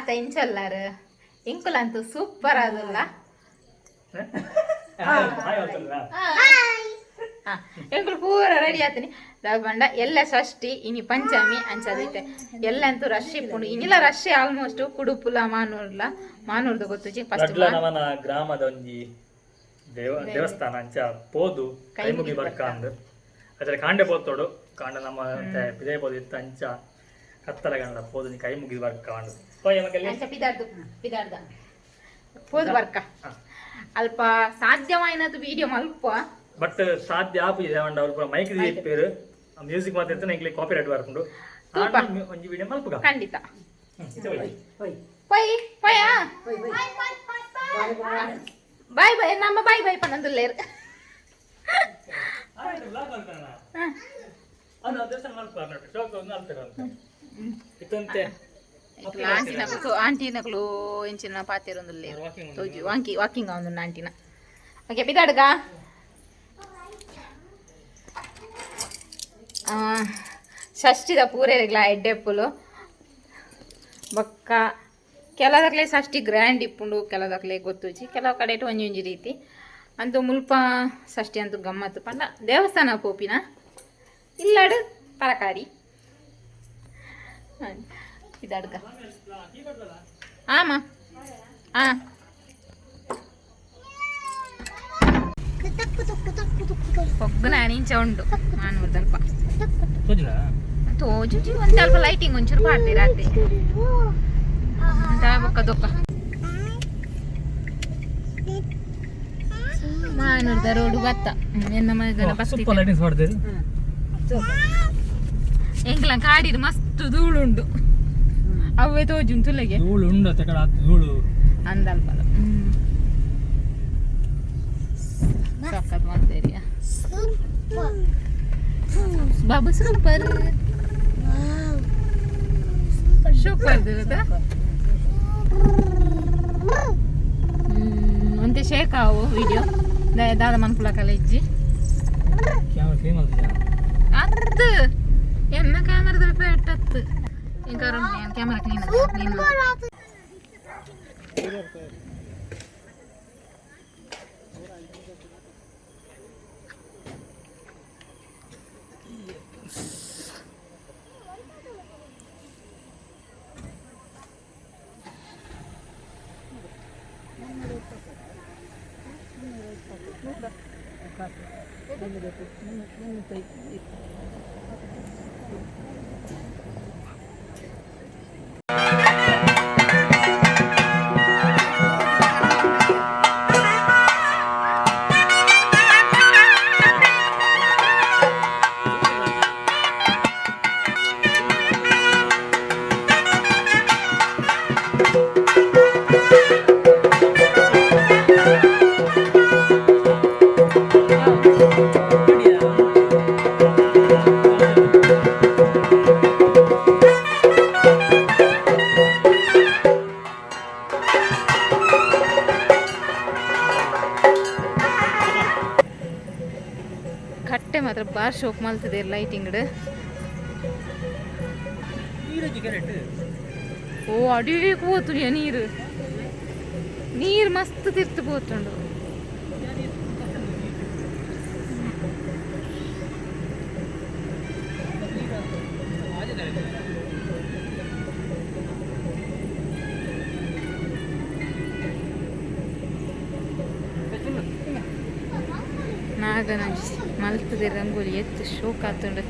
ಮಾತ ಇಂಚಲ್ಲಾರು ಇಂಕುಲಂತೂ ಸೂಪರ್ ಆದಲ್ಲ. ಎಂಕುಲು ಪೂರ ರೆಡಿ ಆತನಿ ಬಂಡ ಎಲ್ಲ. ಷಷ್ಠಿ ಇನಿ, ಪಂಚಮಿ ಅಂಚದೈತೆ. ಎಲ್ಲಂತೂ ರಶ್ ಇಪ್ಪುಂಡು. ಇನಿಲ ರಶ್ ಆಲ್ಮೋಸ್ಟ್ ಕುಡುಪುಲ ಮಾನೂರ್ಲ. ಮಾನೂರ್ದ ಗೊತ್ತುಜಿ ಫಸ್ಟ್. ರಡ್ಲ ನಮನ ಗ್ರಾಮದ ಒಂಜಿ ದೇವಸ್ಥಾನ. ಅಂಚ ಪೋದು ಕೈ ಮುಗಿ ಬರ್ಕ ಅಂದ್. ಅದ್ರ ಕಾಂಡೆ ಪೋತೋಡು. ಕಾಂಡ ನಮ್ಮ ಪಿದೈ ಪೋದು ಇತ್ತ. ಅಂಚ ಕತ್ತಲ ಗಂಡ ಪೋದು ನೀ ಕೈ ಮುಗಿ ಬರ್ಕ ಅಂದ್. ಪೋಯ ಮಗಲ್ಲಿ. ಅಂಚ ಪಿದಾರ್ದು ಪಿದಾರ್ದ ಪೋದು ಬರ್ಕ. ಅಲ್ಪ ಸಾಧ್ಯವಾಯಿನದು ವಿಡಿಯೋ ಮಲ್ಪ. ಬಟ್ ಸಾಧ್ಯ ಆಪು ಇದೆ ಅಂಡ ಅವ್ರು ಮೈಕ್ ದೀಪೇರು, ಮ್ಯೂಸಿಕ್ ಮಾತಾಡ್ತಾನೆ. ಎಂಕ್ಲೆ ಕಾಪಿ ರೈಟ್ ಬರ್ಕೊಂಡು ತೂಪ. ಒಂಜಿ ವಿಡಿಯೋ ಮಲ್ಪುಗ. ಖಂಡಿತ. ಹೋಯ್. ಪೊಯ್ ಪೊಯಾ, ಬಾಯ್ ಬಾಯ್. ನಮ್ಮ ಬಾಯ್ ಬಾಯ್ ಪನ್ನೊಂದುಲ್ಲೇರು. ಇತ್ತಂತೆ. ಆಂಟಿನಕುಲು ಆಂಟಿನಕುಲು ಎಂಚಿನ ಪಾತೆರೊಂದುಲ್ಲೇರು. ತೋಜು ವಾಂಕಿ ವಾಕಿಂಗ್ ಆವೊಂದುಂಡು ಆಂಟಿನ. ಓಕೆ, ಪಿದಾಡ್ಗ. ಷಷ್ಠಿದ ಪೂರೆಗ್ಲ ಎಡ್ಡೆಪ್ಪುಲು. ಬೊಕ್ಕ ಕೆಲದಕ್ಲೆ ಷಷ್ಠಿ ಗ್ರ್ಯಾಂಡ್ ಇಪ್ಪುಂಡು, ಕೆಲದಕ್ಲೆ ಗೊತ್ತುಜಿ. ಕೆಲವು ಕಡೆಟ್ ಒಂಜಿ ಒಂಜಿ ರೀತಿ. ಅಂತೂ ಮುಲ್ಪ ಷಷ್ಠಿ ಅಂತೂ ಗಮ್ಮತ್ತು ಪಂಡ ದೇವಸ್ಥಾನ ಪೋಪಿನ, ಇಲ್ಲಡು ತರಕಾರಿ ಇದಾಡ್ಗ. ಆಮ ಆ ಪೊಗ್ಗುನ ಇಂಚ ಉಂಡು ಮಾನೂರ್ದಲ್ಪ. ತೋಜುಜಿ. ಒಂದ್ ಅಲ್ಪ ಲೈಟಿಂಗ್ ಒಂಚೂರು ಪಾಡ್ದೆ ರಾತ್ರಿ ಬೊಕ್ಕ ದೊಕ್ಕ. ಮಾನೂರ್ದ ರೋಡ್ ಬತ್ತ ಎನ್ನ ಮಗನ. ಸೂಪರ್ ಲೈಟಿಂಗ್ಸ್ ಮಾಡ್ತೀರಿ. ಎಂಕ್ಲ ಕಾಡಿಡ್ ಮಸ್ತ್ ಧೂಳುಂಡು, ಅವೇ ತೋಜುನ್ ತುಲೆಗೆ. ಧೂಳು ಉಂಡು ಅತ್ತೆ ಕಡೆ ಧೂಳು. ಅಂದಲ್ಪಲ ಸಖತ್ ಮಲ್ತೇರಿಯ ಬಾಬು. Super super. ಒಂತೆ ಶೇಕ್ ಆವು ವಿಡಿಯೋ ದಾದ ಮನ್ಪುಲ ಕಲೆಜ್ಜಿ. ಕ್ಯಾಮ್ರಾ ಕ್ಲೀನ್ ಮಾಡ್ತಿದ್ಯಾ? ಅತ್ತು ಎನ್ನ ಕ್ಯಾಮರಾದ ಪೇಟತ್ತು. ఇంకా camera clean clean. ಕಟ್ಟೆ ಮಾತ್ರ ಬಾರ್ ಶೋಕ್ ಮಲ್ತದೆ ಲೈಟಿಂಗ್. ಓ, ಅಡಿ ಪೋತುನಿಯ ನೀರು. ನೀರು ಮಸ್ತ್ ತಿರ್ತು ಪೋತುಂಡು. ನಾಗನ ಮಲ್ತದೆ ರಂಗೋಲಿ, ಎತ್ತು ಶೋಕ್ ಆತುಂಡು.